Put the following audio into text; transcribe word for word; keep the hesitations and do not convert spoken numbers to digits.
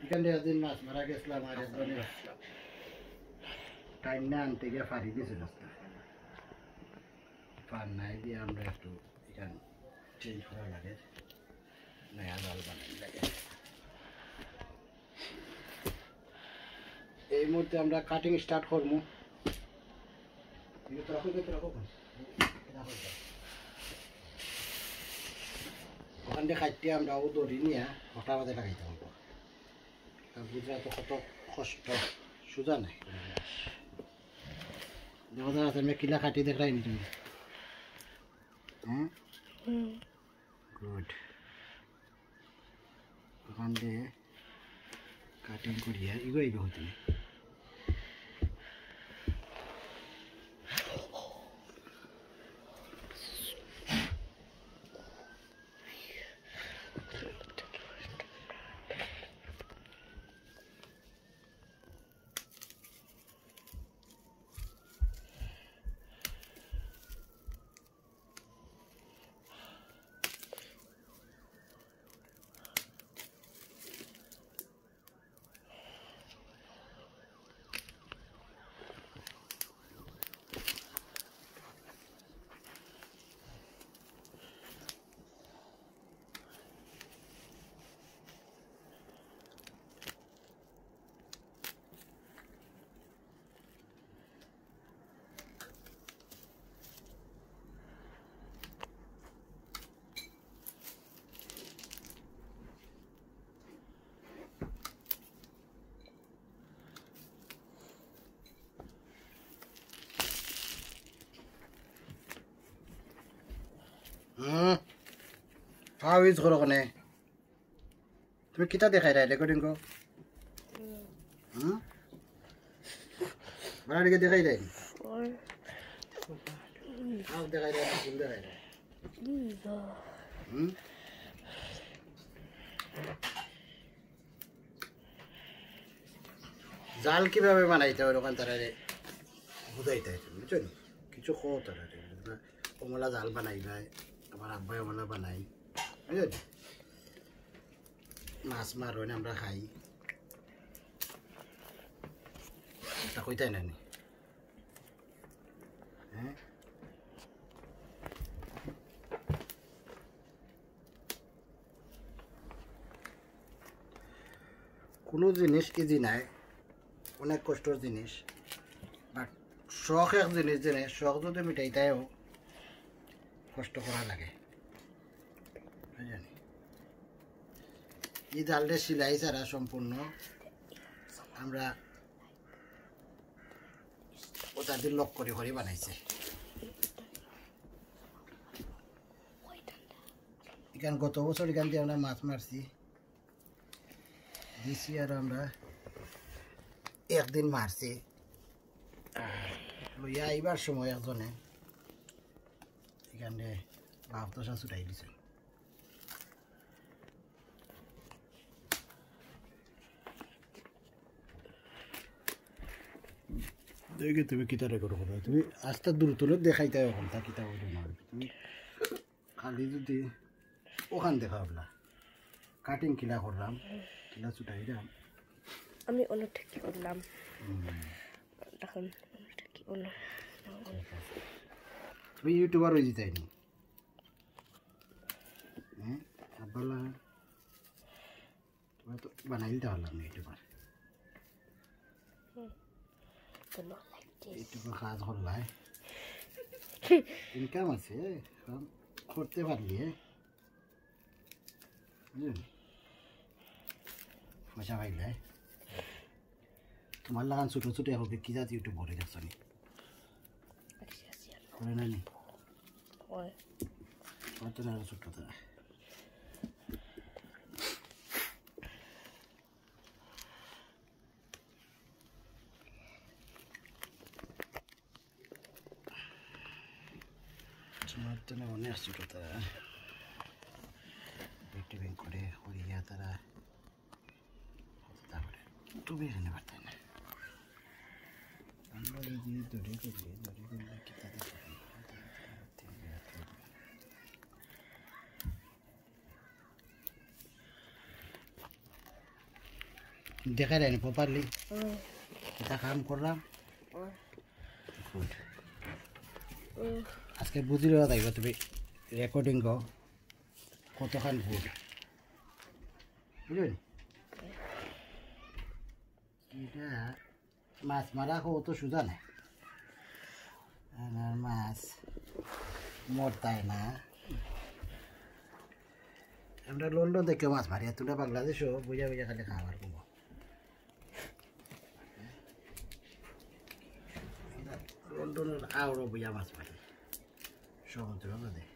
এখান থেকে একদিন মাছ মারা গেছিলাম, আর একজনে টাইম না আনতে গিয়ে ফাড়ি দিছে রাস্তা। ফার নাই দিয়ে আমরা একটু এখান চেঞ্জ করা লাগে, নয়া জাল বানাই লাগে। এই মুহূর্তে আমরা কাটিং স্টার্ট করবো। ওখান থেকে কাটতে আমরা ও দড়ি নিয়ে ওটা আমাদের লাগাইতে হবে। আর বুঝলে তো কত কষ্ট, সোজা নাই। দেখো দাদা, আমি কিলা কাটি দেখাই নি তুমি। হুম? হুম। গুড। ওখান দিয়ে কাটিং করিয়া ইগো ইগো হতে। হুম। খাওয়া ইউজ করো কেনে? তুমি কিতা দেখাই রায় রেকর্ডিং কো? হুম। হুম? বাড়া দিকে দেখাই রায় নি? আর দেখাই রায় না, ভুল দেখাই রায়। হুম। জাল কিভাবে বানাইতে হয় ওখান তারা বুঝাইতে হয়, বুঝছো নি? কিছু কো তারা, কমলা জাল বানাইবায়, আমার আব্বাই কমলা বানাই, বুঝছো নি? মাছ মারো না, আমরা খাই। তা কইতাই না নি? হ্যাঁ? কোনো জিনিস ইজি নাই, অনেক কষ্টর জিনিস। বাট শখ এক জিনিস, জিনিস শখ যদি মিটাইতেও কষ্ট করা লাগে, বুঝলেন? এই জালটা সেলাই ছাড়া সম্পূর্ণ আমরা ওটা দিয়ে লক করে করে বানাইছে। এখান গত বছর এখান দিয়ে আমরা মাছ মারছি, দিছি আর আমরা একদিন মারছি। লইয়া আইবার সময় একজনে এখানে বাপ দশা ছুটাই দিছে। দেখি তুমি কিতা রেকর্ড করো, তুমি আস্তে দূর তুলে দেখাইতে এখন তা কিতা হইল না। তুমি খালি যদি ওখান দেখাও না, কাটিং কিলা করলাম, কিলা ছুটাইলাম। আমি অনেকটা কি করলাম। হুম। তখন অনেকটা কি করলাম। তুমি ইউটিউবার হয়ে যেতে নি। হ্যাঁ, আব্বালা। তোমার তো বানাই দিতে পারলাম না ইউটিউবার। হুম। তো না লাগছে। ইউটিউবে কাজ করলাই। ইনকাম আছে, কাম করতে পারলি, হ্যাঁ? বুঝলি? পয়সা পাইলে। তোমার লাগান ছোট ছোট হবে, কি জাতি ইউটিউব করে দেখছো নি? করে না নি? হয়। তোমার তো আরো ছোট তারা। তোমার তো না অনেক ছোট তারা। বিটিভিং করে, করিয়া তারা। তারপরে তুমি এখানে পারতে না। আমরা যদি দড়ি করি, দড়ি করলে কি তাদের পারি? দেখাই দেয়নি প্রপারলি। এটা কাম করলাম। গুড। আজকে বুঝিলেও দেখবে তুমি রেকর্ডিং গো কতখান গুড, বুঝলেন? এটা মাছ মারা অত সুজা নায়। আর মাছ মরতায় না। আমরা লন্ডন থেকে মাছ মারি, আর তোমরা বাংলাদেশও বুঝা বুঝা খালি খাবার কমো। লন্ডনের আওড়ো বুঝা মাছ মারি সমুদ্র মধ্যে।